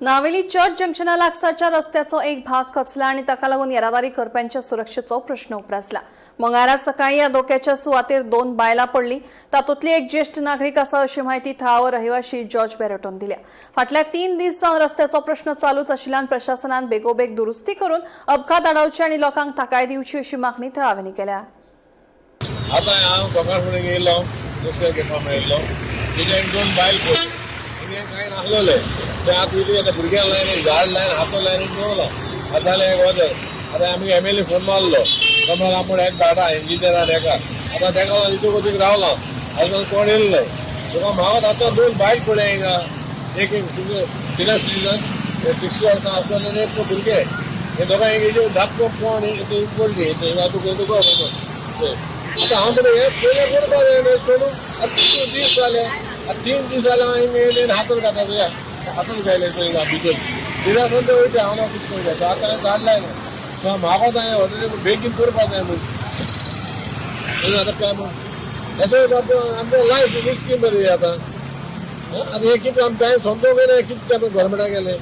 Navelim church जंक्शना लागसारच्या रस्त्याचो एक भाग खचला आनी ताका लागून येरादारी करप्यांच्या सुरक्षेचो प्रश्न उप्रासला. मंगळारा सकाळी ह्या धोक्याच्या सुवातेर दोन बायलां पडली. तातूंतली एक ज्येष्ठ नागरीक आसा अशी म्हायती थळावो रहिवाशी जॉर्ज बेरेटोन दिल्या. फाटल्या 3 दीस सावन रस्त्याचो प्रश्न चालूच आशिल्ल्यान प्रशासनान बेगोबेग दुरुस्ती करून अपघात आडावचे आनी लोकांक थाकाय दिवची अशी मागणी थळाव्यांनी केल्या. आतां हांव दोंगर फुडें येयलो, नुस्तें घेवपाक मेळिल्लो. तिचे दोन बायल पडली. तिणें कांय नासलेलें तें. आतां इतलें आतां भुरग्यांक लायन एक झाड लायन हातो लायन दवरलो. आतां जालें एक वजन. आतां आमी एम एल ए फोन मारलो. तो म्हणलो आपूण एक धाडा इंजिनियरान एका. आतां तेका लागून इतू कोतीक रावला, आजून कोण येयलो न्हय. तुका म्हाका आतां दोन बायल पडले हिंगा. एक एक सिनियर सिटीजन 60 वर्सां आसतले आनी एक भुरगे. हे दोगां एक धाकटो कोण पडली हिंगा. तुका तुका आतां हांव तुका हें पयलें करपा जाय सोडून आतां 3 दीस जाले. आतां 3 दीस जाले, हांव हिंगा येयलें, हातून घाता तुज्या हातून घायले थंय हिंगा भितर तिरासून ते वयता. हांव ना कितें करता. आतां हांवें झाड लायलें. सो म्हाका जाय ऑलरेडी बेगीन करपा जाय म्हूण. आतां काय म्हूण हेचो आमचो लायफ रिस्की बरी आतां. आतां हें कितें आमकां कांय समजूंक येना. कितें आमी गोवोरमेंटाक गेले,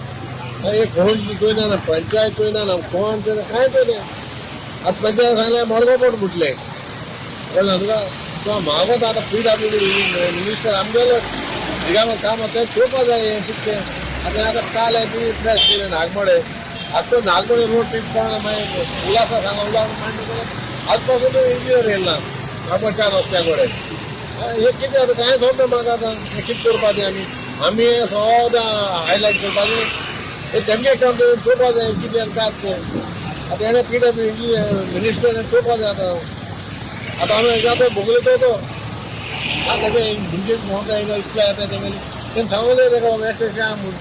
हे कोण चोयना ना, पंचायत चोयना ना, कोण चोयना, कांय चोयना. आतां पंचायत सांगलें मडगांव पोट म्हटलें. कळ्ळें तुका? तो म्हाका आतां पीडब्ल्यूडी मिनिस्टर आमगेलो हिंगा काम तें चोवपा जाय. हें कितें तें. आतां आतां काल हांवें प्रेस केलें नागमोडे. आतां तो नागमोडे रोड पीक पडना. मागीर उल्हासा सांगा, उल्हास मांडले. आज पासून तो इंजिनियर येयला नागमोडच्या रस्त्या कडेन. हें कितें आतां कांय समजना म्हाका. आतां हें कितें करपाचें आमी? आमी सदां हायलायट करपाचें हें तेमगे काम. चोवपा जाय कितें आनी काय तें. आतां हेणें पीडब्ल्यू मिनिस्टर चोवपा जाय. आतां आतां आमी हेका पळय भोगले तो तो आतां तेजे भुरगे भोंवता हिंगा इस्कुला येता. तेंगेली तेणें सांगलें तेका बाबा अशें अशें आहा म्हूण.